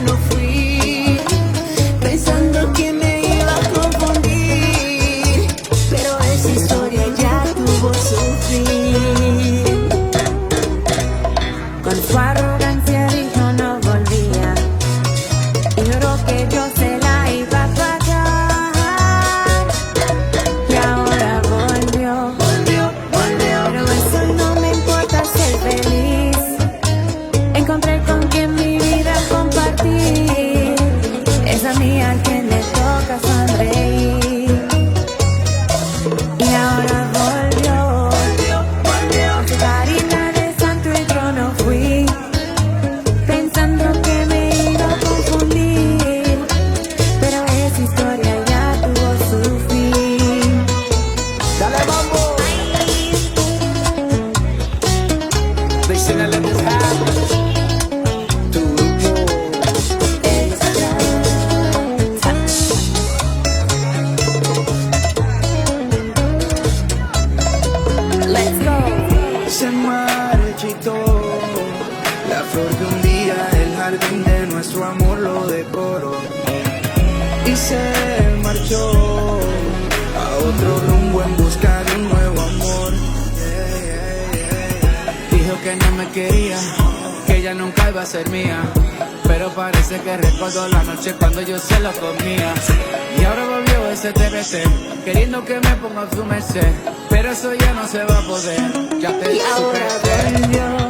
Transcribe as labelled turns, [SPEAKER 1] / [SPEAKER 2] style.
[SPEAKER 1] no fui, pensando que me iba a confundir, pero esa historia ya tuvo su fin. Con su arrogancia dijo no volvía, y juró que yo se la iba a pagar, y ahora volvió, pero eso no me importa, ser feliz. Encontré con quien mi vida compartir, es a mí a quien le toca sonreír, y ahora volvió, con su harina de santo y yo no fui, pensando que me iba a confundir, pero esa historia ya tuvo su fin.
[SPEAKER 2] Dale mambo. Dicen el
[SPEAKER 1] Let's go.
[SPEAKER 3] Se marchitó la flor que un día el jardín de nuestro amor lo decoró, y se marchó a otro rumbo en busca de un nuevo amor.
[SPEAKER 2] Dijo que no me quería, que ella nunca iba a ser mía, pero parece que recordó la noche cuando yo se lo comía. Y ahora volvió ese TBT, queriendo que me ponga a su merced, pero eso ya no se va a poder. Ya te
[SPEAKER 1] Y ahora
[SPEAKER 2] superé.
[SPEAKER 1] volvió,